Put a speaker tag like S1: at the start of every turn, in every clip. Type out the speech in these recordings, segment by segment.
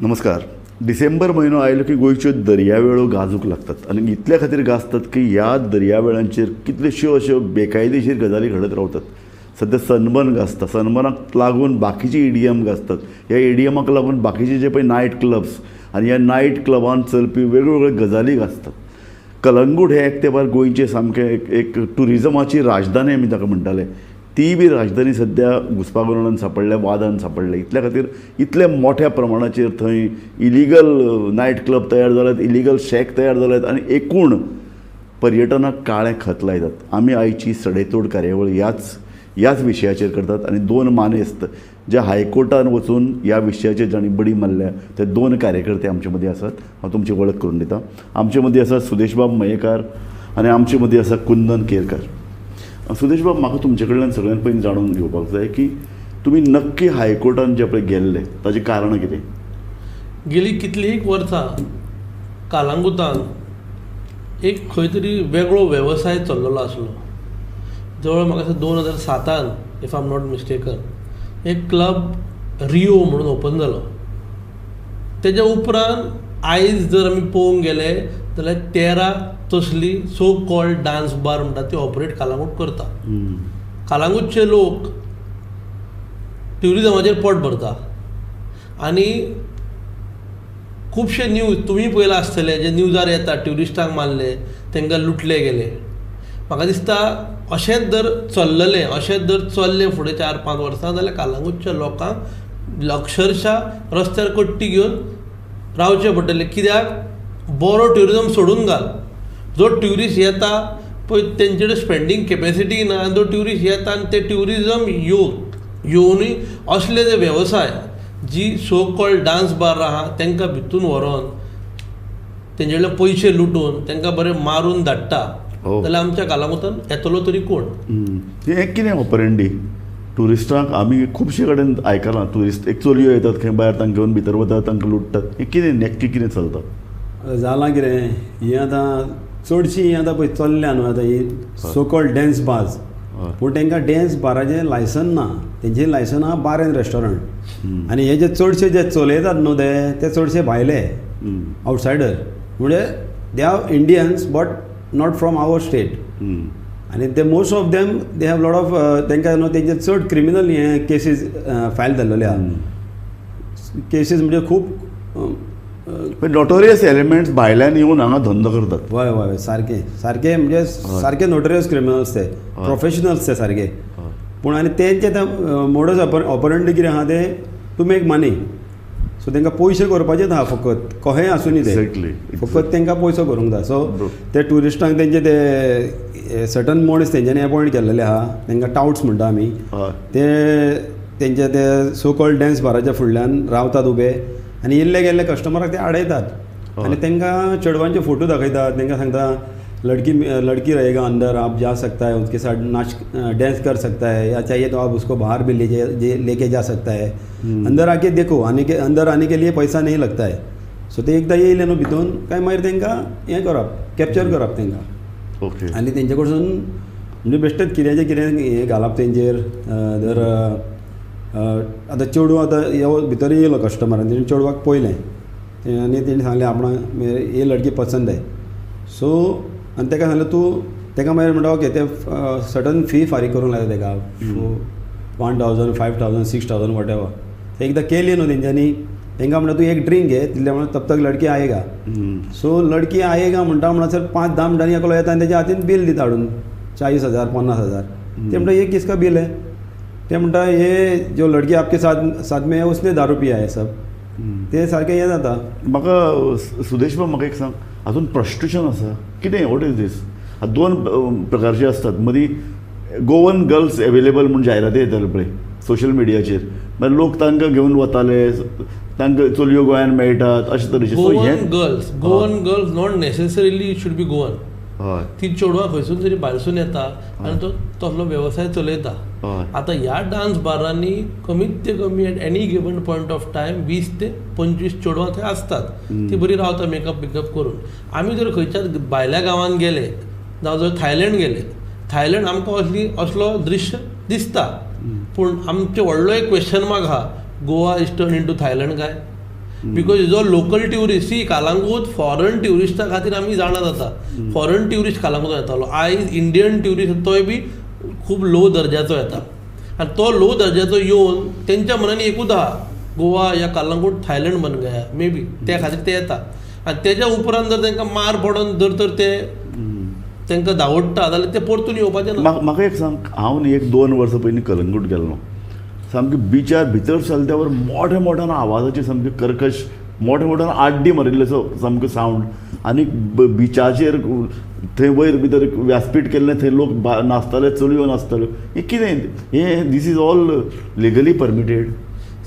S1: नमस्कार. डिसेंबर म्हयनो आयलो की गोंयच्यो दर्यावेळो गाजूंक लागतात आनी इतल्या खातीर गाजतात की ह्या दर्यावेळांचेर कितल्योश्यो अश्यो बेकायदेशीर गजाली घडत रावतात. सद्या सनबर्न गाजता. सनबर्नाक लागून बाकीचे ईडीएम गाजतात. ह्या ईडीएमाक लागून बाकीचे जे पळय नायट क्लब्स आनी ह्या नायट क्लबान चलपी वेगवेगळ्यो गजाली गाजतात. कलंगूट हें एक तेंपार गोंयचें सामकें एक एक ट्युरिजमाची राजधानी आमी ताका म्हणटाले. ती बी राजधानी सद्या घुस्पागोंदळान सांपडल्या, वादान सांपडल्या. इतल्या खातीर इतल्या मोठ्या प्रमाणाचेर थंय इलिगल नायट क्लब तयार जाल्यात, इलिगल शॅक तयार जाल्यात आनी एकूण पर्यटनाक काळें खत लायतात. आमी आयची सडेतोड कार्यावळ ह्याच ह्याच विशयाचेर करतात आनी दोन मानेस्त जे हायकोर्टान वचून ह्या विशयाचेर जांणी बडी मारल्या ते दोन कार्यकर्ते आमचे मदीं आसात. हांव तुमची वळख करून दितां. आमचे मदीं आसा सुदेशबाब मयेकार आनी आमचे मदीं आसा कुंदन केरकार. सुदेशबाब, म्हाका तुमचे कडल्यान सगळ्यात पयलीं जाणून घेवपाक जाय की तुमी नक्की हायकोर्टान जे पळय गेल्ले ताचें कारण कितें?
S2: गेली कितलींय वर्सां कालांगुतान एक खंय तरी वेगळो वेवसाय चल्लेलो आसलो. जवळ म्हाका दिसता 2007न, if I am not mistaken, एक क्लब रियो म्हणून ओपन जालो. तेज्या उपरांत आयज जर आमी पळोवंक गेले जाल्यार 13 तसली सो कॉल्ड डान्स बार म्हणटा ती ऑपरेट कालांगूट करता. कालांगूटचे लोक ट्युरिजमाचेर पोट भरता आनी खुबशे न्यूज तुमी पळयला आसतले, जे न्यूजार येता, ट्युरिस्टांक मारले, तांकां लुटले गेले. म्हाका दिसता अशेंच जर चल्ललें, अशेंच जर चल्लें फुडें 4-5 वर्सां जाल्यार कालांगूटच्या लोकांक अक्षरशा रस्त्यार कट्टी घेवन रावचें पडटलें. कित्याक बरो ट्युरिजम सोडून घाल, जो ट्युरिस्ट येता पळय तेंचे कडेन स्पेंडींग कॅपेसिटी ना आनी जो ट्युरिस्ट येता आनी ते ट्युरिजम येवनूय असले जे वेवसाय जी सो कॉल्ड डान्स बार आहा तांकां भितून व्हरोन तेंचे कडल्यान पयशे लुटून तांकां बरें मारून धाडटा जाल्यार आमच्या कालांगुतान येतलो तरी कोण?
S1: हें कितें ऑपरेंडी ट्युरिस्टांक आमी खुबशे कडेन आयकलां, ट्युरिस्ट एक चलयो येतात खंय भायर, तांकां घेवन भितर वतात, तांकां लुट्टात. हें कितें नक्की कितें चलता?
S3: जालां कितें, ही आतां चडशीं ही आतां पळय चल्ल्या न्हू आतां ही सो कॉल्ड डॅन्स बार्स, पूण तांकां डॅन्स बाराचें लायसन ना. तेंचें लायसन आहा बार एंड रेस्टॉरंट. आनी हे जे चडशे जे चलयतात न्हू ते चडशे भायले आवटसायडर, म्हणजे they are Indians but not from our state. आनी ते most of them they have lot of तांकां न्हू तेंचे चड क्रिमिनल हे केसीस फायल जाल्लेले आहा. केसीस म्हणजे खूब
S1: नोटोरियस एलिमेंट्स भायल्यान येवन हांगा धंदो करतात.
S3: हय हय, सारकें सारकें, म्हणजे सारके नोटोरियस क्रिमिनल्स ते, प्रोफेशनल्स ते सारके. पूण आनी तेंचे ते मोडस ऑपरंडी कितें आहा ते टू मेक मनी. सो तांकां पयशे करपाचेच आहा फकत, कहेंय आसूं ते, फकत तांकां पयसो करूंक जाय. सो ते ट्युरिस्टांक तेंचे ते सर्टन मनीस तेंच्यांनी एपॉयंट केल्लेले आहा, तांकां टावट्स म्हणटा आमी. ते तेंचे ते सो कॉल्ड डॅन्स बाराच्या फुडल्यान रावतात उबे आनी येयल्ले गेल्ले कस्टमराक ते आडयतात आनी तांकां चेडवांचे फोटो दाखयतात. तांकां सांगता लड़की लड़की रहेगा अंदर, आप जा सकता है, उसके साथ नाच डांस कर सकता है या चाहिए तो आप उसको बाहर भी ले लेके जा सकता है, अंदर आके देखो, आने के अंदर आने के लिए पैसा नहीं लगता है. सो ते एकदां येयले न्हू भितून काय मागीर तांकां हें करप, कॅप्चर करप तांकां. आनी तेंचे कडसून म्हणजे बेश्टेच कित्याचें कितें हें घालप तेंचेर. जर आतां चेडूं आतां यो भितर येयलो कस्टमर आनी तेणें चेडवाक पळयलें आनी तेणें सांगलें आपणाक ये लडकी पसंद है. सो आनी ताका सांगलें तूं ताका मागीर म्हणटा ओके, ते सर्टन फी फारीक करूंक लायता ताका, 1000, 5000, 6000, whatever. ते एकदां केली न्हू तेंच्यांनी, तांकां म्हणटा तूं एक ड्रिंक घे तितले म्हणल्यार तब तक लडकी आएगा. सो लडकी आएगा म्हणटा म्हणसर 5-10 मिनटांनी एकलो येता आनी तेज्या हातीन बील दिता हाडून 40,000, 50,000. ते म्हणटा ये किसका बील है? ते म्हणटा ये जो लडकी आपके साथ साथ में है उसने दारू पिया है सब. ते सारकें हें जाता.
S1: म्हाका सुदेश बाब, म्हाका एक सांग, हातून प्रॉस्टिट्युशन आसा कितें? What is these? दोन प्रकारचे आसतात. मदीं गोवन गर्ल्स एवेलेबल म्हूण जायराती येताल्यो पळय सोशल मिडियाचेर, मागीर लोक तांकां घेवन वताले, तांकां चलयो गोंयांत मेळटात अशे तरेचे.
S2: Goan girls, Goan girls not necessarily should be Goan. ती चेडवां खंयसून तरी भायरसून येता आनी तो तसलो वेवसाय चलयता. आतां ह्या डान्स बारांनी कमीत ते कमी at any given point of time 20 ते 25 चेडवां थंय आसतात. ती बरी रावता मेकअप बिकअप करून. आमी जर खंयच्याच भायल्या गांवांत गेले, जावं जर थायलंड गेले, थायलंड आमकां असली असलो दृश्य दिसता. पूण आमचें व्हडलो एक क्वेश्चन मार्क आहा, Goa is turn into Thailand काय? Because जो local tourist, see Calangute foreign ट्युरिस्टा खातीर आमी जाणा जाता, फॉरन ट्युरिस्ट कालांगूट येतालो. आयज इंडियन ट्युरिस्ट तोय बी खूब लो दर्जाचो येता आनी तो लो दर्जाचो येवन तेंच्या मनांनी एकूच आहा, गोवा या कालांगूट थायलंड बन गया मे बी, त्या खातीर ते येता. आनी तेज्या उपरांत जर तांकां मार पडोन जर तर ते तांकां धांवडटा जाल्यार ते परतून येवपाचे ना.
S1: म्हाका एक सांग, हांव न्ही एक 2 वर्सां पयलीं कलंगूट गेल्लो. सामकी बिचार भितर चलत्यावर मोठ्या मोठ्यान आवाजाची सामकी कर्कश, मोठ्या मोठ्यान आड्डी मारिल्ल्याचो सामको सावंड आनी बिचाचेर थंय वयर भितर व्यासपीठ केल्लें, थंय लोक नाचताले, चलयो नाचताल्यो. हें कितें हें? This is all legally permitted?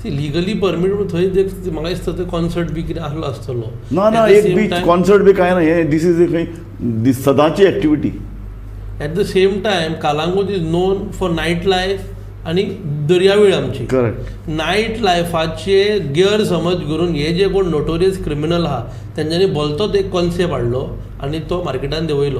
S2: See legally permit थंय म्हाका दिसता थंय कॉन्सर्ट बी कितें आसलो आसतलो.
S1: ना ना, एक बीच कॉन्सर्ट बी कांय ना. हें this is खंय सदांची activity.
S2: At the same time Calangute is known for night life आनी दर्यावेळ आमची.
S1: करेक्ट.
S2: नायट लायफाचे गियर समज करून हे जे कोण नोटोरियस क्रिमिनल आहा तेंच्यांनी भलतोच एक कॉन्सेप्ट हाडलो आनी तो मार्केटान देंवयलो.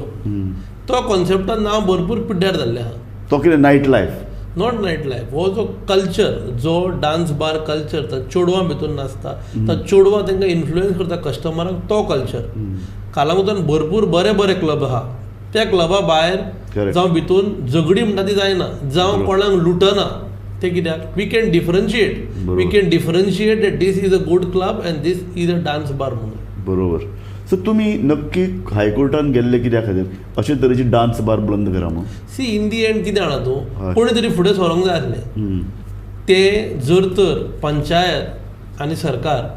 S2: तो कॉन्सेप्टान नांव भरपूर पिड्ड्यार जाल्लें आहा.
S1: तो कितें night life?
S2: Not night life, हो जो कल्चर, जो डान्स बार कल्चर, चेडवां भितर नाचता, चेडवां तांकां इन्फ्लुयन्स करता कस्टमरांक, तो कल्चर. कालांगुटान भरपूर बरे बरे क्लब आहा, त्या क्लबा भायर जावं भितून झगडी म्हणटा ती जायना, जावं कोणाक लुटना. ते कित्याक we can differentiate, we can differentiate that this is a good club and this is a dance bar म्हणून.
S1: बरोबर. सो तुमी नक्की हायकोर्टान गेल्ले कित्या खातीर अशे तरेची डान्स बार बंद करा म्हणून?
S2: सी इन the and कितें जाणा तूं, कोणी तरी फुडें सरोंक जाय आसलें. ते जर तर पंचायत आनी सरकार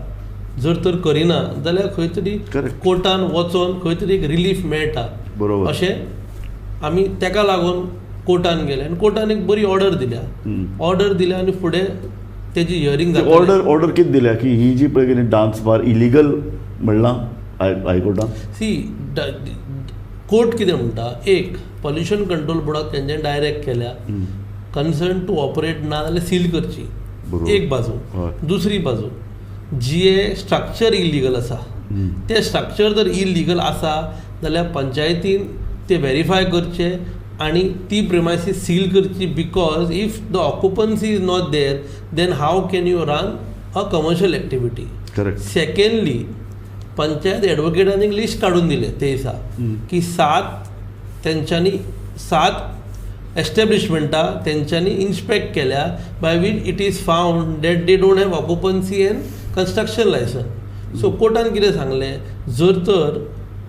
S2: जर तर करिना जाल्यार खंय तरी कोर्टान वचोन खंय तरी एक रिलीफ मेळटा.
S1: बरोबर.
S2: अशें आमी तेका लागून कोर्टान गेले आनी कोर्टान एक बरी ऑर्डर दिल्या. ऑर्डर दिल्या आनी फुडें तेजी हियरींग जाता.
S1: ऑर्डर ऑर्डर कितें दिल्या की ही जी पळय कितें डान्स बार इलिगल म्हणलां हायकोर्टान?
S2: सी कोर्ट कितें म्हणटा, एक पॉल्युशन कंट्रोल बोर्डाक तेंच्यांनी डायरेक्ट केल्या कन्सर्न टू ऑपरेट ना जाल्यार सील करची, एक बाजू. दुसरी बाजू जे स्ट्रक्चर इलिगल आसा ते स्ट्रक्चर जर इलिगल आसा जाल्यार पंचायतीन ते वेरीफाय करचे आनी ती प्रिमायसीस सील करची. Because if the occupancy is not there then how can you run a commercial activity.
S1: Correct.
S2: Secondly panchayat एडवोकेटान एक लिस्ट काडून दिलें ते दिसा की 7 तेंच्यांनी 7 एस्टेब्लिशमेंटां तेंच्यांनी इन्स्पेक्ट केल्या by which it is found that they don't have occupancy and construction licence. So कोर्टान कितें सांगलें, जर तर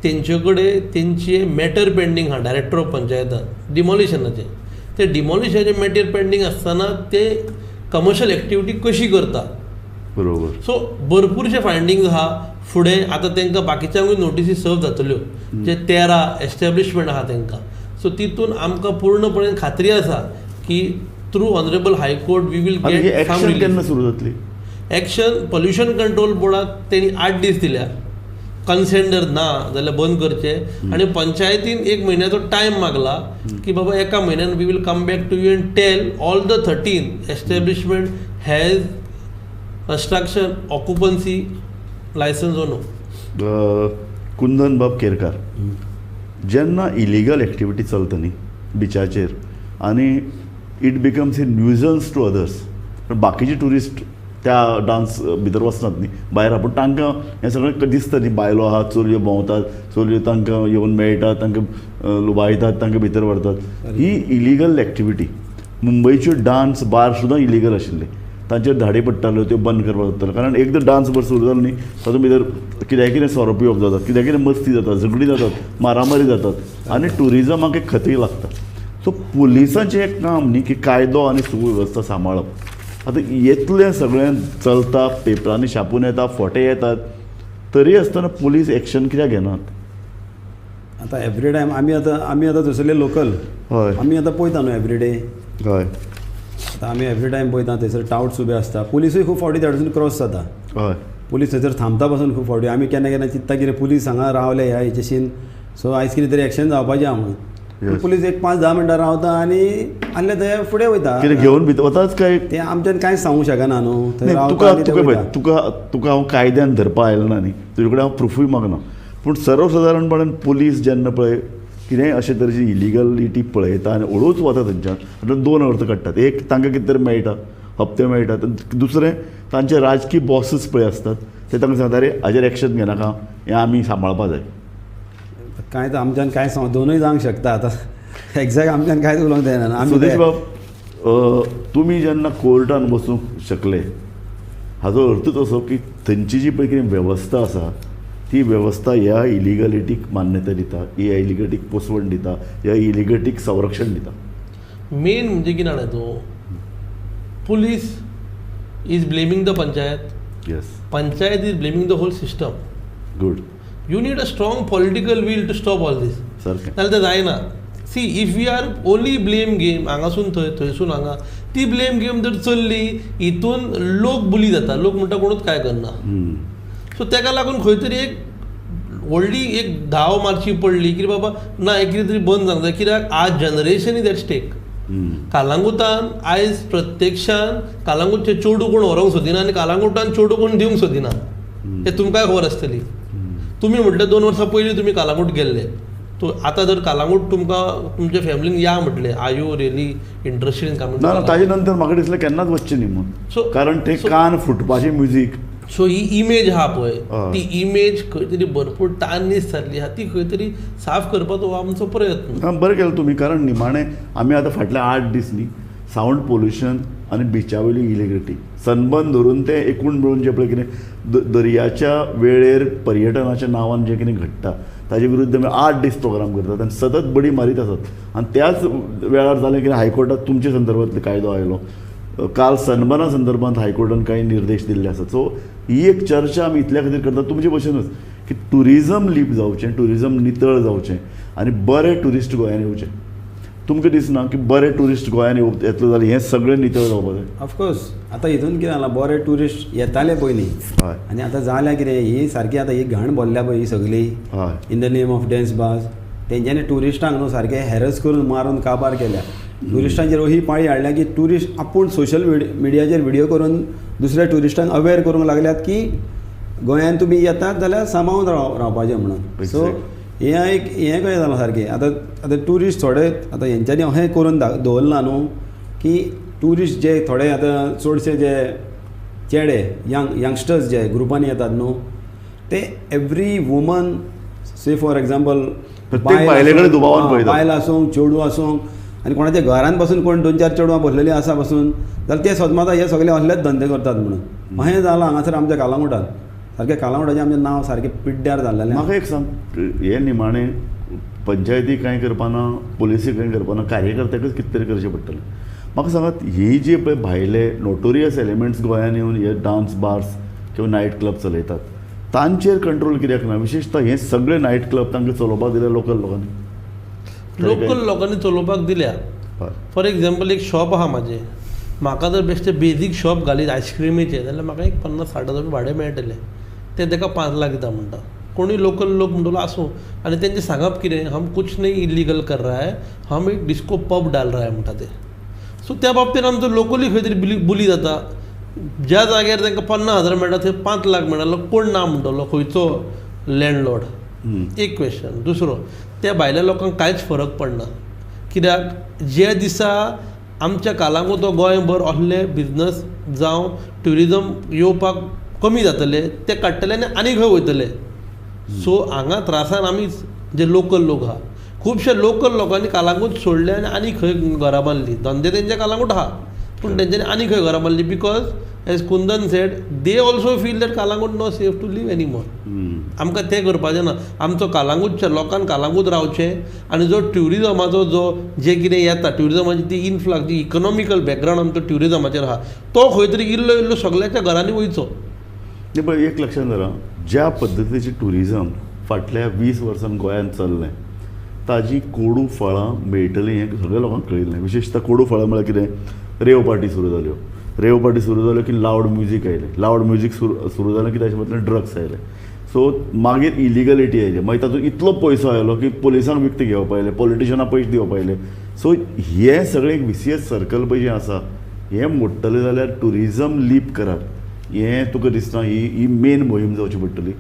S2: तेंचे कडेन तेंचे मॅटर पेंडींग आहा डायरेक्टर ऑफ पंचायतान डिमॉलिशनाचें, ते डिमॉलिशनाचें मॅटर पेंडींग आसतना ते कमर्शियल एक्टिविटी कशी करता.
S1: बरोबर.
S2: सो भरपूरशे फायंडींग्स आहा. फुडें आतां तांकां बाकीच्यांकूय नोटीसी सर्व जातल्यो जे 13 एस्टेब्लिशमेंट आहा तांकां. सो तितून आमकां पूर्णपणे खात्री आसा की through honourable high court we will get some relief.
S1: केन्ना सुरू जातली
S2: एक्शन? पॉल्युशन कंट्रोल बोर्डाक तेणी 8 दीस दिल्या, कन्सेंट जर ना जाल्यार बंद करचें. आनी पंचायतीन 1 म्हयन्याचो टायम मागला की बाबा 1 म्हयन्यान we will come back to you and tell all the 13 establishment has construction occupancy licence or no.
S1: Kundan बाब केरकार, जेन्ना इलिगल एक्टिविटी चलता न्ही बिचाचेर आनी it becomes a nuisance to others, बाकीचे ट्युरिस्ट त्या डान्स भितर वचनात न्ही भायर, पूण तांकां हें सगळें दिसता न्ही, बायलो आहात, चलयो भोंवतात, चलयो तांकां येवन मेळटात, तांकां लुबायतात, तांकां भितर व्हरतात. ही इलिगल एक्टिविटी. मुंबयच्यो डान्स बार सुद्दां इलिगल आशिल्ले, तांचेर धाडी पडटाल्यो, त्यो बंद करपाक जाताल्यो. कारण एकदां डान्स बार सुरू जालो न्ही तातूंत भितर कित्याक कितें सोरो पिवप जाता, कित्याक कितें मस्ती जाता, झगडी जातात, मारामारी जातात आनी ट्युरिजमाक एक खतय लागता. सो पुलिसांचें एक काम न्ही की कायदो आनी सुवेवस्था सांबाळप. आतां येतलें सगळें चलता, पेपरांनी छापून येता, फोटे येतात, तरी आसतना पुलीस एक्शन कित्याक घेनात?
S3: आतां एवरी टायम आमी आतां थंयसरले लोकल,
S1: हय,
S3: आमी आतां पळयता न्हू एवरी डे.
S1: हय,
S3: आतां आमी एवरी टायम पळयता थंयसर टावट्स उबे आसता, पुलिसूय खूब फावटी थंयसून क्रॉस जाता.
S1: हय,
S3: पुलीस थंयसर थांबता पासून खूब फावटी. आमी केन्ना केन्ना चिंत्ता कितें पुलीस हांगा रावले ह्या हेचेशीन, सो आयज कितें तरी एक्शन जावपाचें आहा म्हणून. पुलीस एक 5-10 मिनटां रावता आनी आसले थंय फुडें वयता,
S1: कितें घेवन भितर वताच काय
S3: तें आमच्यान कांयच सांगूंक शकना न्हू.
S1: तुका तुका तुका तुका हांव कायद्यान धरपा आयलो ना न्ही, तुजे कडेन हांव प्रुफूय मागना, पूण सर्वसादारणपणान पुलीस जेन्ना पळय कितेंय अशे तरेची इलिगलिटी पळयता आनी हळूच वता थंयच्यान, आनी 2 अर्थ काडटात. एक, तांकां कितें तरी मेळटा, हप्ते मेळटात. दुसरें, तांचे राजकीय बॉसीस पळय आसतात, ते तांकां सांगता अरे हाजेर एक्शन घेनाका, हें आमी सांबाळपा जाय.
S3: कांय तर आमच्यान कांय सांग दोनूय जावंक शकता. आतां एग्जॅक्ट आमच्यान कांयच उलोवंक जायना. आमी
S1: सुदेश बाब, तुमी जेन्ना कोर्टान वचूंक शकले हाजो अर्थूच असो की थंयची जी पळय कितें वेवस्था आसा ती वेवस्था ह्या इलिगलिटीक मान्यताय दिता, ह्या इलिगलिटीक पोसवण दिता, ह्या इलिगलिटीक संरक्षण दिता.
S2: मेन म्हणजे कितें जाणा तूं, police is blaming the panchayat.
S1: Yes.
S2: Panchayat is blaming the whole system.
S1: Good.
S2: You need a strong political will to stop all this.
S1: सारकें.
S2: नाल्यार तें जायना. See, if we are only blame game, हांगासून थंय, थंयसून हांगा, ती ब्लेम गेम जर चल्ली हितून लोक बुली जाता, लोक म्हणटा कोणूच कांय करना. सो तेका लागून खंय तरी एक व्हडली एक धांव मारची पडली की बाबा ना एक कितें तरी बंद जावंक जाय, कित्याक आज जनरेशन is at stake. कालांगुटान आयज प्रत्यक्षान कालांगूटचे चेडूं कोण व्हरूंक सोदिना आनी कालांगुटान चेडूं कोण दिवंक सोदिना, हें तुमकांय खबर आसतली. तुमी म्हटलें 2 वर्सां पयलीं तुमी कालांगूट गेल्ले, सो आतां जर कालांगूट तुमकां तुमच्या फॅमिलीन या म्हटलें, are you really interested in coming?
S1: ना, ताजे नंतर म्हाका दिसलें केन्नाच वचचें न्ही म्हूण, कारण ते कान फुटपाचें म्युजीक.
S2: सो ही इमेज आहा पळय, ती इमेज खंय तरी भरपूर तान्नीस जाल्ली आहा, ती खंय तरी साफ करपाचो हो आमचो प्रयत्न.
S1: आं, बरें केलें तुमी, कारण निमाणें आमी आतां फाटले 8 दीस न्ही सावंड पोल्युशन आनी बिचा वयली इलिगलिटी सनबर्न धरून ते एकूण मेळून जें पळय कितें दर्याच्या वेळेर पर्यटनाच्या नांवान जें कितें घडटा ताजे विरुद्ध आमी 8 दीस प्रोग्राम करतात आनी सतत बडी मारीत आसात. आनी त्याच वेळार जालें कितें, हायकोर्टात तुमचे संदर्भांतलो कायदो आयलो, काल सनबर्ना संदर्भात हायकोर्टान कांय निर्देश दिल्ले आसात. सो ही एक चर्चा आमी इतल्या खातीर करतात तुमचे भशेनूच की ट्युरिजम लीप जावचें, ट्युरिजम नितळ जावचें आनी बरे ट्युरिस्ट गोंयान येवचे. तुमकां दिसना की बरे ट्युरिस्ट गोंयान येतले जाल्यार हें सगळें नितळ जावपाक जाय?
S3: ऑफकोर्स. आतां हितून कितें जालां, बरे ट्युरिस्ट येताले पयलीं आनी आतां जाल्या कितें, ही सारकी आतां ही घाण भरल्या पळय ही सगळी in the name of dance bars. तेंच्यांनी ट्युरिस्टांक न्हू सारके हॅरस करून मारून काबार केल्या. ट्युरिस्टांचेर ही पाळी हाडल्या की ट्युरिस्ट आपूण सोशल मिडियाचेर व्हिडियो करून दुसऱ्या ट्युरिस्टांक अवेर करूंक लागल्यात की गोंयांत तुमी येतात जाल्यार सांबाळून रावपाचें म्हणून. सो हें एक हें कशें जालां सारकें. आतां आतां ट्युरिस्ट थोडे आतां हेंच्यांनी अशें करून दवरलां न्हू की ट्युरिस्ट जे थोडे आतां चडशे जे चेडे यंगस्टर्स जे ग्रुपांनी येतात न्हू ते every woman, say for example बायल आसूं चेडूं आसूं आनी कोणाच्या घरान पासून कोण 2-4 चेडवां बसलेलीं आसा पासून जाल्यार ते सोदमाता हे सगळे असलेच धंदे करतात म्हणून. अशें जालां हांगासर आमच्या कालांगुटान, सारकें कालांगुटाचें आमचें नांव सारकें पिड्ड्यार जाल्लें.
S1: म्हाका एक सांग, हें निमाणें पंचायती कांय करपाना, पोलिसी कांय करपाना, कार्यकर्त्याकच कितें तरी करचें पडटलें. म्हाका सांगात, ही जी पळय भायले नोटोरियस एलिमेंट्स गोंयान येवन हे डान्स बार्स किंवा नायट क्लब चलयतात तांचेर कंट्रोल कित्याक ना? विशेशतः हे सगळे नायट क्लब तांकां चलोवपाक दिले लोकल लोकांनी,
S2: लोकल लोकांनी चलोवपाक दिल्या. फॉर एग्जाम्पल एक शॉप आहा म्हाजें, म्हाका जर बेश्टें बेजीक शॉप घालीत आयस्क्रिमीचें जाल्यार म्हाका एक 50-60 हजार भाडें मेळटलें, तें ताका 5 लाख दिता म्हणटा. कोणूय लोकल लोक म्हणटलो आसूं, आनी तेंचें सांगप कितें, हम कुछ नहीं इलीगल कर रहा है, हम एक डिस्को पब डाल रहा है म्हणटा ते. सो त्या बाबतीन आमचो लोकली खंय तरी बुली जाता. ज्या जाग्यार तांकां 50 हजार मेळटा थंय 5 लाख मेळटा, कोण ना म्हणटलो, खंयचो लँडलॉर्ड? एक क्वेश्चन. दुसरो, त्या भायल्या लोकांक कांयच फरक पडना, कित्याक ज्या दिसा आमच्या कालांगूट गोंयभर असले बिजनस जावं ट्युरिजम येवपाक कमी जातले, ते काडटले आनी आनी खंय वयतले. सो हांगा त्रासान आमी जे लोकल लोक आहा, खुबशे लोकल लोकांनी कालांगूट सोडले आनी आनी खंय घरां बांदली. धंदे तेंचे कालांगूट आहा पूण तेंच्यांनी आनी खंय घरां बांदली, because as Kundan said they also feel that Calangute no safe to live anymore. आमकां तें करपाचें ना. आमचो कालांगूटच्या लोकांक कालांगूट रावचें आनी जो ट्युरिजमाचो जो जें कितें येता ट्युरिजमाची ती इनफ्लक्स, जी इकनॉमिकल बॅकग्रावंड आमचो ट्युरिजमाचेर आहा तो खंय तरी इल्लो इल्लो सगळ्यांच्या घरांनी वयचो.
S1: पळय एक लक्षांत धरा, ज्या पद्दतीचें ट्युरिजम फाटल्या 20 वर्सांत गोंयांत चल्लें ताजी कोडू फळां मेळटलीं हें सगळ्या लोकांक कळिल्लें. विशेशतः कोडू फळां म्हळ्यार कितें, रेव पार्टी सुरू जाल्यो, रेव पार्टी सुरू जाल्यो की लावड म्युजीक आयलें, लावड म्युजीक सुरू जालें की ताजे बदल्यान ड्रग्स आयले. सो मागीर इलिगलिटी आयली, मागीर तातूंत इतलो पयसो आयलो की पोलिसांक विकतें घेवप आयलें, पॉलिटिशनाक पयशे दिवप आयले. सो हें सगळें एक विसियस सर्कल पळय जें आसा हें मोडटलें जाल्यार ट्युरिजम लीप करात, हें तुका दिसना ही मेन मोहीम जावची पडटली.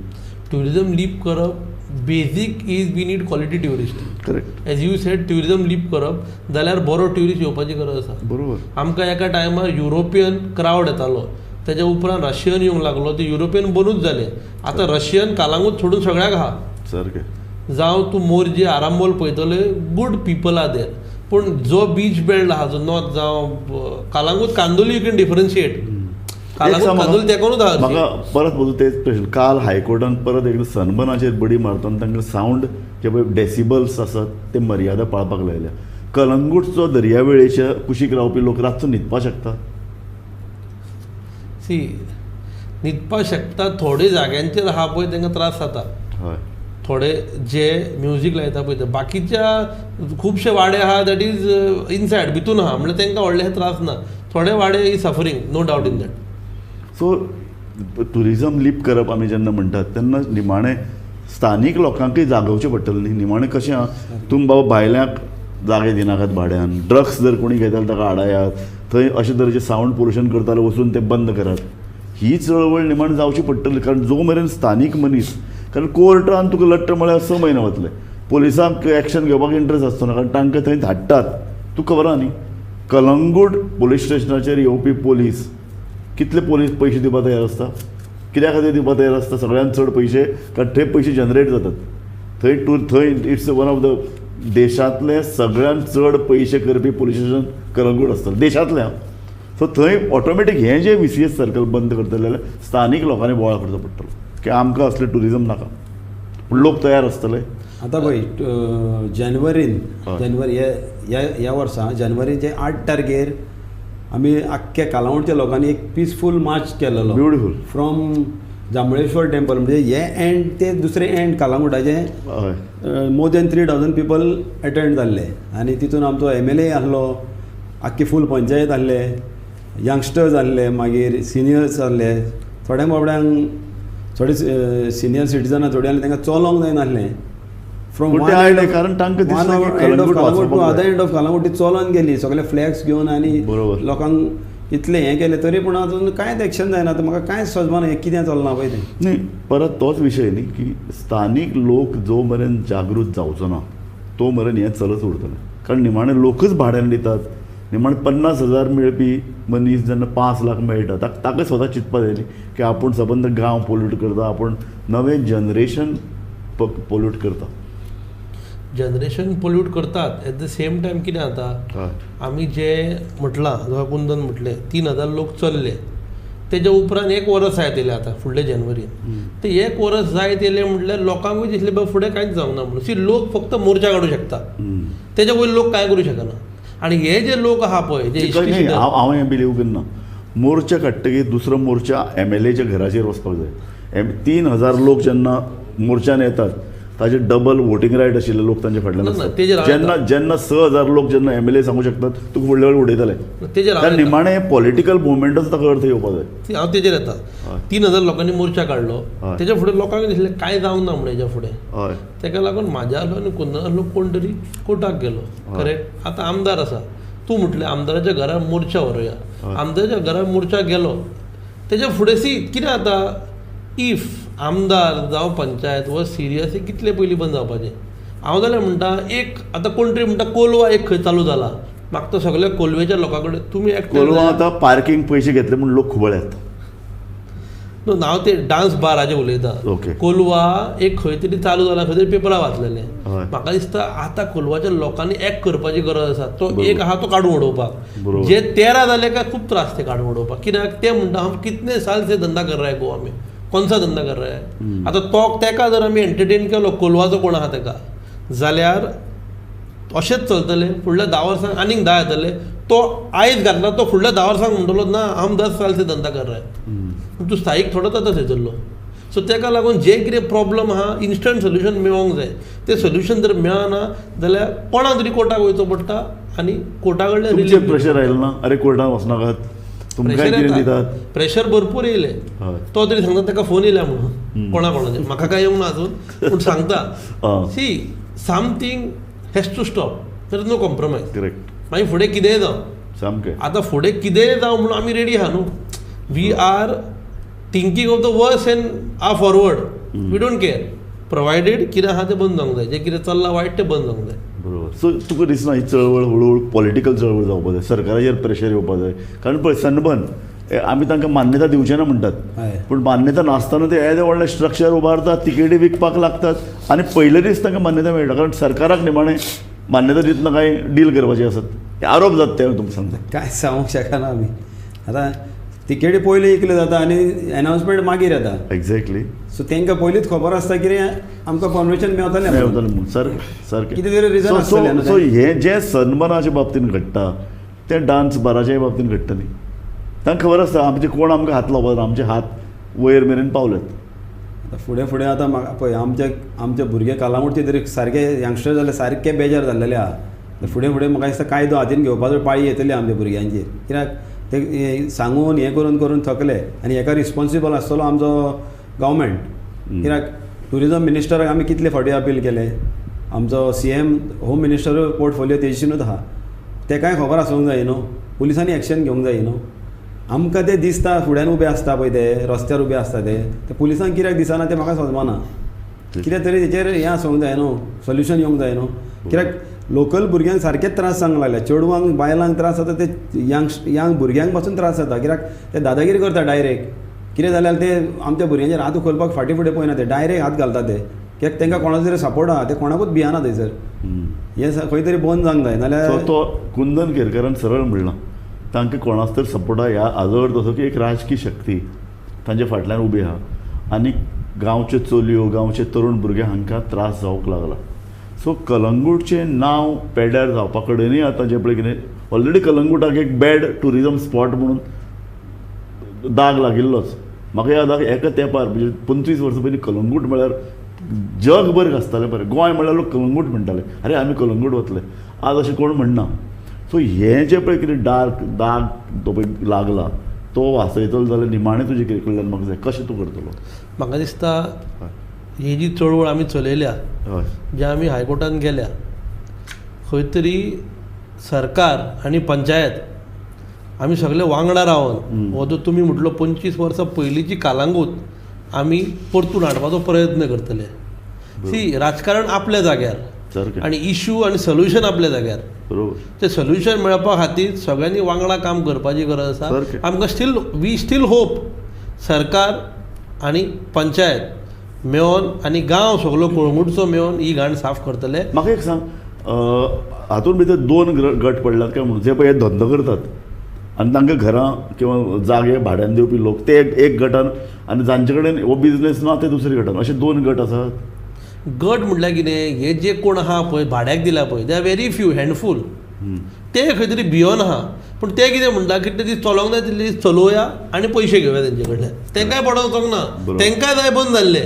S2: ट्युरिजम लीप करप basic is we need quality tourist.
S1: Correct.
S2: As you said tourism leap करप जाल्यार बरो ट्युरिस्ट येवपाची गरज आसा.
S1: बरोबर.
S2: आमकां एका टायमार युरोपियन क्रावड येतालो, तेज्या उपरांत रशियन येवंक लागलो, ते युरोपियन बनूच जाले. आतां रशियन कालांगूट सोडून सगळ्याक आहा.
S1: सारकें.
S2: जावं तूं मोरजे आरांबोल पळयतले, गूड पीपल are there. पूण जो बीच बेल्ट आहा, जो नॉर्थ जावं Calangute Candolim, you can differentiate. Calangute Candolim तेकोनूच आहा.
S1: म्हाका परत वचून तेच प्रश्न, काल हायकोर्टान परत एकदां सनबर्नाचेर बडी मारतना तांकां सावंड जे पळय डेसिबल्स आसात ते मर्यादा पाळपाक लायल्या. कलंगूटचो दर्यावेळेच्या कुशीक रावपी लोक रातचो न्हिदपाक शकता?
S2: सी, न्हिदपाक शकता. थोडे जाग्यांचेर आहा पळय तांकां त्रास जाता.
S1: हय.
S2: थोडे जे म्युजीक लायता पळय ते, बाकीच्या खुबशे वाडे आहा that is inside भितून आहा, म्हणल्यार तांकां व्हडले त्रास ना. थोडे वाडे is suffering, no doubt in that.
S1: So tourism leap करप आमी जेन्ना म्हणटात तेन्ना निमाणें स्थानीक लोकांकय जागोवचें पडटलें न्ही. निमाणें कशें आहा, तुमी बाबा भायल्यांक जागे दिनाकात भाड्यान, ड्रग्स जर कोणी घेता जाल्यार ताका आडायात, थंय अशे तरेचें सावंड पोल्युशन करताले वचून तें बंद करात. ही चळवळ निमाणें जावची पडटली, कारण जो मेरेन स्थानीक मनीस, कारण कोर्टान तुका लट्ट म्हळ्यार 6 म्हयने वतले, पोलिसांक एक्शन घेवपाक इंट्रस्ट आसचो ना, कारण तांकां थंय धाडटात. तुका खबर आहा न्ही, कलंगूट पोलीस स्टेशनाचेर येवपी पोलीस कितले पोलीस पयशे दिवपाक तयार आसता? कित्या खातीर दिवपाक तयार आसता? सगळ्यांत चड पयशे, कारण थंय पयशे जनरेट जातात. थंय टूर, थंय it's one of the देशांतले सगळ्यांत चड पयशे करपी पोलीस स्टेशन कलंगूट आसतलें देशांतलें. सो थंय ऑटोमॅटीक हें जें VCS circle बंद करतले जाल्यार स्थानीक लोकांनी बोवाळ करचो पडटलो की आमकां असलें ट्युरिजम नाका. पूण लोक तयार आसतले.
S3: आतां पळय जानेवारीन, जानेवारी ह्या ह्या वर्सा जानेवारीचे 8 तारखेर आमी आख्ख्या कालांगुटच्या लोकांनी एक पिसफूल मार्च केलेलो.
S1: ब्युटिफूल.
S3: फ्रॉम जांभळेश्वर टेम्पल, म्हणजे हे एंड ते दुसरे and कालांगुटाचे more than 3000 people attend जाल्ले. आनी तितून आमचो MLA आहलो, आख्खी फूल पंचायत आहले, यंगस्टर्स आहले, मागीर सिनियर्स आहले. थोड्या बाबड्यांक, थोडे सिनियर सिटीजनां थोडी आहले, तांकां चलोंक जायनासलें. From one end of Calangute to other end of Calangute ती चलोन गेली, सगळे फ्लॅग्स घेवन आनी लोकांक इतलें हें केलें, तरी पूण आजून कांयच एक्शन जायना. आतां म्हाका कांयच समजना हें कितें चल्लां पळय तें.
S1: न्ही, परत तोच विशय न्ही की स्थानीक लोक जो मेरेन जागृत जावचो ना तो मेरेन हें चलत उरतलें. कारण निमाणें लोकच भाड्यान दितात. निमाणें 50,000 मेळपी मनीस जेन्ना 5 लाख मेळटा ताका स्वता चिंतपा जाय न्ही की आपूण सबंद गांव पोल्यूट करता, आपूण नवें जनरेशन पोल्यूट करता.
S2: जनरेशन पोल्यूट करतात. एट the same time कितें जाता, आमी जे म्हटलां, जसो कुंदन म्हटलें 3000 लोक चल्ले, तेज्या उपरांत 1 वरस जायत येयलें आतां फुडले जानेवारीन. ते 1 वरस जायत येयलें म्हटल्यार लोकांकूय दिसलें बाबा फुडें कांयच जावंक ना म्हणून. सी, लोक फक्त मोर्चा काडूं शकता, तेज्या वयर लोक कांय करूं शकना. आनी हे जे लोक आहा पळय जे,
S1: हांव हें बिलीव करना, मोर्चा काडटकीर दुसरो मोर्चा MLAच्या घराचेर वचपाक जाय. 3000 लोक जेन्ना मोर्चान येतात ताजे डबल वोटींग रायट आशिल्ले लोक तांचे फाटल्यान आसतात. जेन्ना जेन्ना 6000 लोक जेन्ना MLA सांगू शकतात तुका फुडल्या वेळ उडयतले. कारण निमाणें पॉलिटिकल मुवमेंटाचो ताका अर्थ येवपाक जाय.
S2: हांव तेजेर येता. 3000 लोकांनी मोर्चा काडलो, तेज्या फुडें लोकांक दिसलें कांय जावंक ना म्हणून हेज्या फुडें. तेका लागून म्हाज्या आहलो आनी कुंदन आहलो कोण तरी कोर्टाक गेलो. करेक्ट. आतां आमदार आसा, तूं म्हटलें आमदाराच्या घरा मोर्चा व्हरूया, आमदाराच्या घरा मोर्चा गेलो, तेज्या फुडें सी कितें जाता, if आमदार जावं पंचायत व सिरियस कितले पयलीं बंद जावपाचें. हांव जाल्यार म्हणटा एक आतां कोण तरी म्हणटा कोलवा एक खंय चालू जाला, म्हाका तो सगळ्या कोलवेच्या लोकां कडेन तुमी एकठांय
S1: कोलवा आतां पार्कींग पयशे घेतले म्हूण लोक खुबळ्यात.
S2: हांव ते डान्स बाराचें उलयता. कोलवा एक खंय तरी चालू जाला, खंय तरी पेपरार वाचलेलें. म्हाका दिसता आतां कोलवाच्या लोकांनी एक करपाची गरज आसा. तो एक आहा तो काडून उडोवपाक, जे 13 जाले काय खूब त्रास ते काडून उडोवपाक. कित्याक ते म्हणटा हम कितने साल से धंदा कर रहा है गोवा में, कौन सा धंदा कर रहा है. आतां तो तेका जर आमी एंटरटेन केलो कोलवाचो कोण आहा तेका, जाल्यार अशेंच चलतलें फुडल्या 10 वर्सांक आनीक 10 येतले. तो आयज घातला तो फुडल्या 10 वर्सांक म्हणटलो ना हम 10 साल से धंदा कर रहा है. तूं स्थायीक थोडोच आतां थंयसरलो. सो तेका लागून जे कितें प्रॉब्लम आहा इन्स्टंट सोल्युशन मेळोंक जाय. तें सोल्युशन जर मेळना जाल्यार कोणा तरी कोर्टाक वयचो पडटा आनी कोर्टा कडल्यान
S1: रिलीफ. प्रेशर आयलें ना, अरे कोर्टाक वचनाकात,
S2: प्रेशर भरपूर येयलें. तो तरी सांगता ताका फोन येयला म्हणून कोणा कोणाचे, म्हाका कांय येवंक ना अजून, पूण सांगता. See something has to stop, there is no compromise.
S1: Correct.
S2: मागीर फुडें कितेंय जावं,
S1: सामकें
S2: आतां फुडें कितेंय जावं म्हणून आमी रेडी आहा न्हू. We are thinking of the worst and are forward, we don't care, provided कितें आहा तें बंद जावंक जाय, जें कितें चल्लां वायट तें बंद जावंक जाय.
S1: बरोबर. सो तुका दिसना ही चळवळ हळूहळू पॉलिटिकल चळवळ जावपाक जाय, सरकाराचेर प्रेशर येवपाक जाय. कारण पळय सनबर्न आमी तांकां मान्यता दिवचे ना म्हणटात. पूण मान्यता नासतना ते येदे व्हडलें स्ट्रक्चर उबारतात, तिकेटी विकपाक लागतात आनी पयले दीस तांकां मान्यता मेळटा, कारण सरकाराक निमाणें मान्यता दितना कांय डील करपाची आसत. आरोप जाता ते हांव तुमकां सांगता.
S3: काय सांगूंक शकना आमी. आतां तिकेटी पयलीं इकल्यो जाता आनी एनावन्समेंट मागीर येता.
S1: एग्जॅक्टली.
S3: सो तांकां पयलींच खबर आसता कितें आमकां परमिशन मेवतलें
S1: मेवतलें म्हूण. सारकें सारकें.
S3: कितें तरी रिजन आसतलें न्हू
S1: सो
S3: तें.
S1: हें जें सनबर्नाच्या बाबतीन घडटा तें डान्स बाराच्याय बाबतीन घडटा न्ही. तांकां खबर आसता आमचे कोण आमकां हात लावपाक ना, आमचे हात वयर मेरेन पावल्यात.
S3: आतां फुडें फुडें आतां म्हाका पळय आमचे आमचे भुरगे कलांगूटचे तरी सारके यंगस्टर जाल्ले, सारके बेजार जाल्लेले आहा. फुडें फुडें म्हाका दिसता कायदो हातीन घेवपाचो पाळी येतली आमच्या भुरग्यांचेर, कित्याक ते सांगून हें करून करून थकले. आनी हेका रिस्पोन्सिबल आसतलो आमचो गव्हर्मेंट, कित्याक ट्युरिजम मिनिस्टराक आमी कितले फावटी अपील केले, आमचो CM home minister portfolio तेजशीनूच आहा, तेकाय खबर आसूंक जाय न्हू, पुलिसांनी एक्शन घेवंक जाय न्हू. आमकां ते दिसता फुड्यान उबे आसता पळय, ते रस्त्यार उबे आसता ते पुलिसांक कित्याक दिसना तें म्हाका समजना. कित्याक तरी तेचेर हें आसूंक जाय न्हू, सोल्युशन येवंक जाय न्हू. कित्याक लोकल भुरग्यांक सारकेच त्रास जावंक लागले, चेडवांक बायलांक त्रास जाता, ते यंग भुरग्यांक पासून त्रास जाता, कित्याक ते दादागिरी करता डायरेक्ट. कितें जाल्यार ते आमच्या भुरग्यांचेर हात उखलपाक फाटीं फुडें पळयना, ते डायरेक्ट हात घालता ते, कित्याक तांकां कोणाचो तरी सपोर्ट आहा, ते कोणाकूच भियना थंयसर. हें खंय तरी बंद जावंक जाय. नाल्यार
S1: तो कुंदन केरकरान सरळ म्हणलां तांकां कोणाचो तरी सपोर्ट आहा. ह्या हाजो अर्थ असो की एक राजकीय शक्ती तांच्या फाटल्यान उबी आहा आनी गांवच्यो चलयो, गांवचे तरुण भुरगे हांकां त्रास जावंक लागला. सो कलंगूटचें नांव पेड्यार जावपा कडेनूय आतां जें पळय कितें ऑलरेडी कलंगूटाक एक बॅड ट्युरिजम स्पॉट म्हणून दाग लागिल्लोच. म्हाका याद आहा एका तेंपार म्हणजे 25 वर्सां पयलीं कलंगूट म्हळ्यार जगभर गाजतालें बरें, गोंय म्हळ्यार लोक कलंगूट म्हणटाले, अरे आमी कलंगूट वतले. आज अशें कोण म्हणना. सो हें जें पळय कितें डार्क दाग तो पळय लागला तो वाचयतलो जाल्यार निमाणें तुजे कितें कडल्यान म्हाका जाय कशें तूं करतलो.
S2: म्हाका दिसता ही जी चळवळ आमी चलयल्या, जे आमी हायकोर्टान गेल्या, खंय तरी सरकार आनी पंचायत आमी सगळे वांगडा रावन हो जो तुमी म्हटलो 25 वर्सां पयलींची कालांगूट आमी परतून हाडपाचो प्रयत्न करतले. सी, राजकारण आपल्या जाग्यार आनी इशू आनी सोल्युशन आपल्या जाग्यार.
S1: बरोबर.
S2: तें सोल्युशन मेळपा खातीर सगळ्यांनी वांगडा काम करपाची गरज आसा. आमकां स्टील we still hope सरकार आनी पंचायत मेळोन आनी गांव सगलो कळंगूटचो मेळोन ही घाण साफ करतले.
S1: म्हाका एक सांग, हातूंत भितर दोन गट पडल्यात काय म्हणून, जे पळय हे धंदो करतात आनी तांकां घरां किंवा जागे भाड्यान दिवपी लोक ते एक गटान, आनी जांचे कडेन हो बिजनेस ना ते दुसरे गटान, अशे दोन गट आसात.
S2: गट म्हटल्यार कितें, हे जे कोण आहा पळय भाड्याक दिला पळय, they are very few handful, ते खंय तरी भियोन आहा. पूण ते कितें म्हणटा, कितले दीस चलोवंक जाय तितले दीस चलोवया आनी पयशे घेवया तेंचे कडल्यान. तेंकांय पडोवंक वचोंक ना, तेंकांय जाय बंद जाल्ले,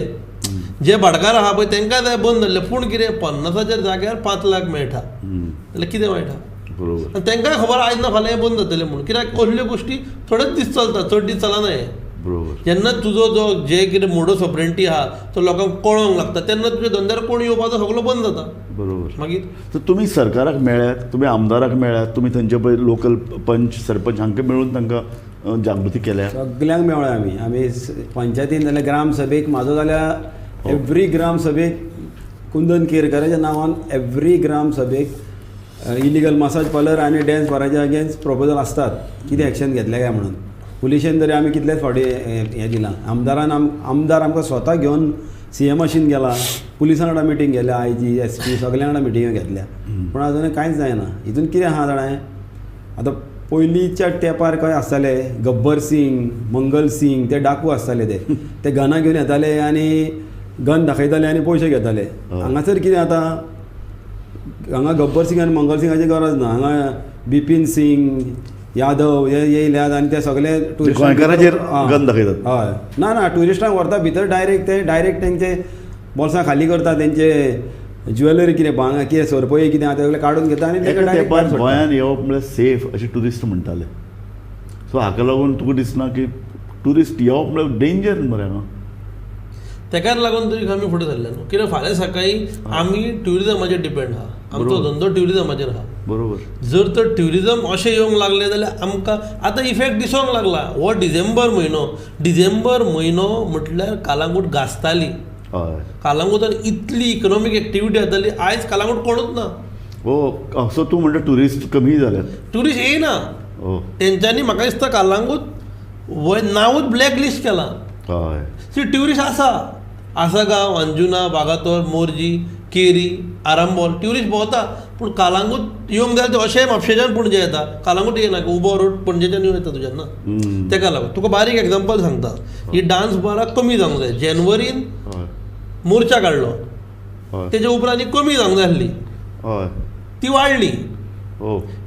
S2: जे भाटकार आहा पळय तेंकांय जाय बंद जाल्ले. पूण कितें 50 जाग्यार 5 लाख मेळटा जाल्यार कितें मेळटा.
S1: बरोबर.
S2: आनी तेंकांय खबर आयज ना फाल्यां हें बंद जातलें म्हूण, कित्याक असल्यो गोश्टी थोडेच दीस चलता, चड दीस चलना हें.
S1: बरोबर.
S2: जेन्ना तुजो जो जे कितें मोडस ऑपरेंटी आहा तो लोकांक कळोंक लागता तेन्ना तुज्या धंद्यार कोण येवपाचो सगळो बंद जाता.
S1: बरोबर.
S2: मागीर
S1: तर तुमी सरकाराक मेळ्ळ्यात, तुमी आमदाराक मेळ्ळ्यात, तुमी थंयचे पळय लोकल पंच सरपंच हांकां मेळून तांकां जागृती केल्या.
S3: सगल्यांक मेळ्ळ्या आमी. आमी पंचायतीन जाल्यार ग्रामसभेक म्हाजो जाल्यार एवरी ग्रामसभेक कुंदन केरकराच्या नांवान एवरी ग्रामसभेक इलिगल मसाज पार्लर आनी डॅन्स बाराच्या अगेन्स्ट प्रपोजल आसतात, कितें एक्शन घेतलें काय म्हणून. पुलिशेन तरी आमी कितलेच फावटी हें दिलां, आमदारान आमदार आमकां स्वता घेवन CM गेला, पुलिसां वांगडा मिटींग गेल्या, IG SP सगळ्यां वांगडा मिटिंग्यो घेतल्या, पूण आजून कांयच जायना. हितून कितें आहा जाणा, आतां पयलींच्या तेंपार खंय आसताले गब्बर सिंग, मंगल सिंग, ते डाकू आसताले, ते ते गनां घेवन येताले आनी गन दाखयताले आनी पयशे घेताले. हांगासर कितें आतां, हांगा गब्बर सिंग आनी मंगल सिंगाची गरज ना, हांगा बिपीन सिंग यादव हे येयल्यात आनी ते सगळे
S1: गोंयकारांचेर गन दाखयतात.
S3: हय, ना ना, ट्युरिस्टांक व्हरता भितर डायरेक्ट, ते डायरेक्ट तेंचे बोल्सां खाली करता, तेंचे ज्वेलरी कितें भांगर कितें सरपळी कितें आहा ते सगळें काडून घेता आनी
S1: एका तेंपार गोंयांत येवप म्हळ्यार सेफ अशें ट्युरिस्ट म्हणटाले. सो हाका लागून तुका दिसना की ट्युरिस्ट येवप म्हळ्यार डेंजर मरे हांगा.
S2: तेकाच लागून तरी आमी फुडें सरले न्हू, कित्याक फाल्यां सकाळीं आमी ट्युरिजमाचेर डिपेंड आहा, आमचो धंदो ट्युरिजमाचेर आहा.
S1: बरोबर.
S2: जर तर ट्युरिजम अशें येवंक लागलें जाल्यार आमकां आतां इफेक्ट दिसोंक लागला. हो डिसेंबर म्हयनो, डिसेंबर म्हयनो म्हटल्यार कालांगूट गाजताली, कालांगूटान इतली इकनॉमीक एक्टिविटी जाताली, आयज कालांगूट कोणूच ना.
S1: हो, सो तूं म्हणटा ट्युरिस्ट कमी जाल्यात,
S2: ट्युरिस्ट येयना तेंच्यांनी. म्हाका दिसता कालांगूट वय नांवूच ब्लॅक लिस्ट केलां.
S1: हय.
S2: सी ट्युरिस्ट आसा, आसगांव, अंजुना, वागातोर, मोरजी, केरी, आरांबोल ट्युरिस्ट भोंवता, पूण कालांगूट येवंक जाय ते अशें म्हापशेच्यान पणजे येता, कालांगूट येना, उबो रोड पणजेच्यान येवं येता तुज्यान ना. तेका लागून तुका बारीक एग्जाम्पल सांगता, ही डान्स बारां कमी जावंक जाय. जेनवरीन मोर्चा काडलो, तेजे उपरांत ही कमी जावंक जाय आसली, ती वाडली.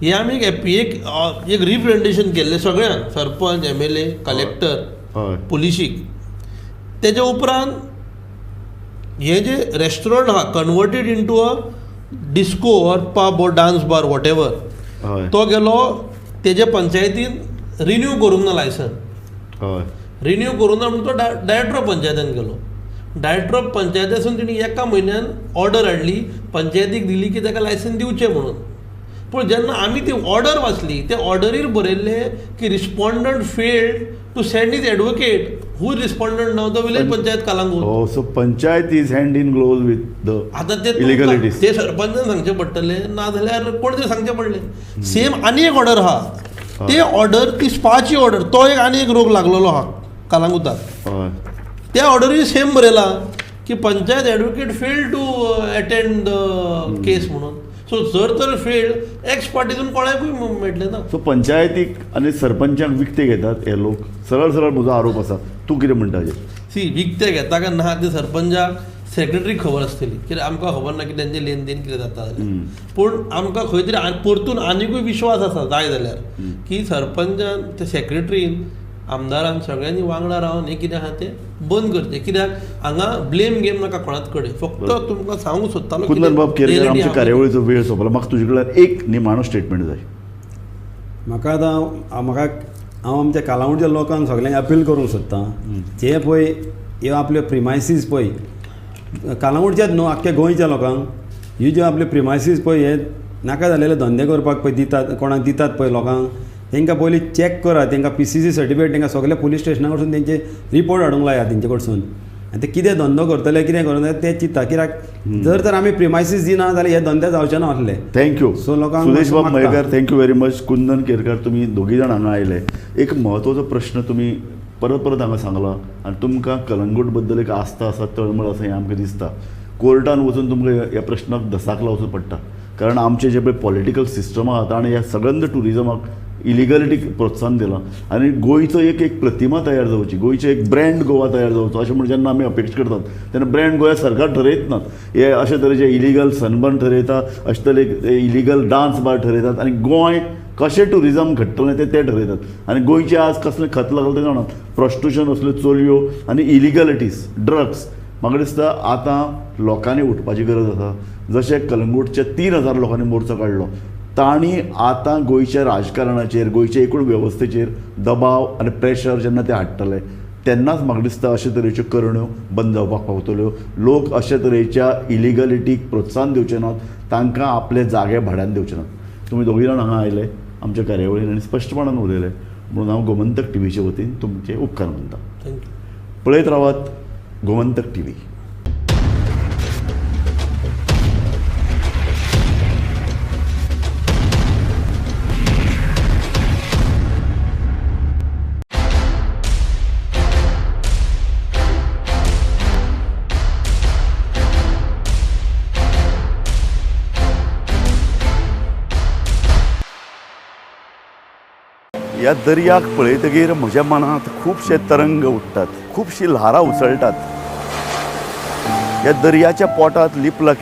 S2: हे आमी एक एक रिप्रेजेंटेशन केल्लें सगळ्यांक, सरपंच, MLA, कलेक्टर, पुलिशीक. तेजे उपरांत हे जे रेस्टॉरंट आहा converted into a disco or pub or dance bar whatever, तो गेलो तेजे पंचायतीन रिन्यू करूंक ना लायसन, रिन्यू करूंक ना म्हणून तो डायरेक्टर ऑफ पंचायतीन गेलो. डायरेक्टर ऑफ पंचायतीसून तेणी एका म्हयन्यान ऑर्डर हाडली, पंचायतीक दिली की ताका लायसन दिवचें म्हणून. पूण जेन्ना आमी ती ऑर्डर वाचली, ते ऑर्डरीर बरयल्लें की respondent failed to send his advocate. Who respondent now? The village panchayat Calangute.
S1: Oh, so panchayat is hand in glove with the
S2: आतां ते
S1: इलिगलिटीज.
S2: ते सरपंचान सांगचें पडटलें, ना जाल्यार कोण तरी सांगचें पडलें. सेम आनी एक ऑर्डर आहा, ते ऑर्डर ती स्पाची ऑर्डर, तो एक आनी एक रोग लागलेलो आहा कालांगुटाक. त्या ऑर्डरीर सेम बरयलां की panchayat advocate failed to attend the case म्हणून. सो जर तर फेल्ड एक्स पार्टीतून कोणाकूय मेळटलें ना.
S1: सो पंचायतीक आनी सरपंचांक विकते घेतात हे लोक, सरळ सरळ म्हजो आरोप आसा. तूं कितें म्हणटा हाजेर?
S2: सी, विकते घेता काय ना ते सरपंचाक सेक्रेटरीक खबर आसतली, कित्याक आमकां खबर ना की तेंचें लेन देन कितें जाता जाल्यार. पूण आमकां खंय तरी परतून आनिकूय विश्वास आसा जाय जाल्यार की सरपंचान, ते सेक्रेटरीन, आमदारान सगळ्यांनी वांगडा रावन हें कितें आहा तें बंद करचें. कित्याक हांगा ब्लेम गेम नाका कोणाच कडेन. फक्त तुमकां सांगूंक सोदतालो.
S1: कुंदन बाब केरकर, आमच्या कार्यावळीचो वेळ सोंपला, म्हाका तुजे कडल्यान एक निमाणो स्टेटमेंट जाय.
S3: म्हाका आतां म्हाका हांव आमच्या कालांगुटच्या लोकांक सगळ्यांक अपील करूंक सोदतां, जे पळय ह्यो आपल्यो प्रिमायसीस पळय कालांगुटच्याच न्हू आख्ख्या गोंयच्या लोकांक, ह्यो ज्यो आपल्यो प्रिमायसीस पळय हे नाका जालेले धंदे करपाक पळय दितात, कोणाक दितात पळय लोकांक, तांकां पयलीं चॅक करात, तांकां PCC certificate, तांकां सगळे पुलीस स्टेशना कडसून तेंचे रिपोर्ट हाडूंक लायात तेंचे कडसून. आनी ते कितें धंदो करतले कितें करतले ते चिंता, कित्याक जर तर आमी प्रिमायसीस दिना जाल्यार हे धंदे जावचे ना असले.
S1: Thank you.
S3: सो लोकांक
S1: सुदेश बाब
S3: मागता.
S1: Mayekar, thank you very much. Kundan Kerkar, तुमी दोगी जाण हांगा आयले. एक म्हत्वाचो प्रश्न तुमी परत परत हांगा सांगला आनी तुमकां कलंगूट बद्दल एक आस्था आसा, तळमळ आसा हें आमकां दिसता. कोर्टान वचून तुमकां ह्या प्रश्नाक धसाक लावचो पडटा, कारण आमचें जें पळय पॉलिटिकल सिस्टम आहा ताणें ह्या सगळ्यांत ट्युरिजमाक इलिगलिटीक प्रोत्साहन दिलां आनी गोंयचो एक एक प्रतिमा तयार जावची, गोंयचो एक ब्रँड गोवा तयार जावचो अशें म्हण जेन्ना आमी अपेक्षा करतात तेन्ना ब्रँड गोवा सरकार ठरयत ना. हे अशे तरेचे इलिगल सनबर्न ठरयता, अशे तरेचे इलिगल डान्स बार ठरयतात आनी गोंय कशें ट्युरिजम घडटलें तें ते ठरयतात. आनी गोंयचें आज कसलें खत लागलां तें जाणा, प्रोस्टिट्युशन असल्यो चलयो आनी इलिगलिटीज, ड्रग्स. म्हाका दिसता आतां लोकांनी उठपाची गरज आसा. जशें कलंगूटचे 3000 लोकांनी मोर्चो काडलो, तांणी आतां गोंयच्या राजकारणाचेर, गोंयचे एकूण वेवस्थेचेर दबाव आनी प्रेशर जेन्ना ते हाडटले तेन्नाच म्हाका दिसता अशे तरेच्यो करण्यो बंद जावपाक पावतल्यो. लोक अशे तरेच्या इलिगलिटीक प्रोत्साहन दिवचे नात, तांकां आपले जागे भाड्यान दिवचे नात. तुमी दोगूय जाण हांगा आयले आमच्या कार्यावळीन आनी स्पश्टपणान उलयले म्हणून हांव गोमंतक टीव्हीचे वतीन तुमचे उपकार मानता.
S2: Thank you.
S1: पळयत रावात गोमंतक टीव्ही. ह्या दर्याक पळयतगीर म्हज्या मनांत खुबशे तरंग उठ्ठात, खुबशीं ल्हारां उसळटात. ह्या दर्याच्या पोटांत लिपला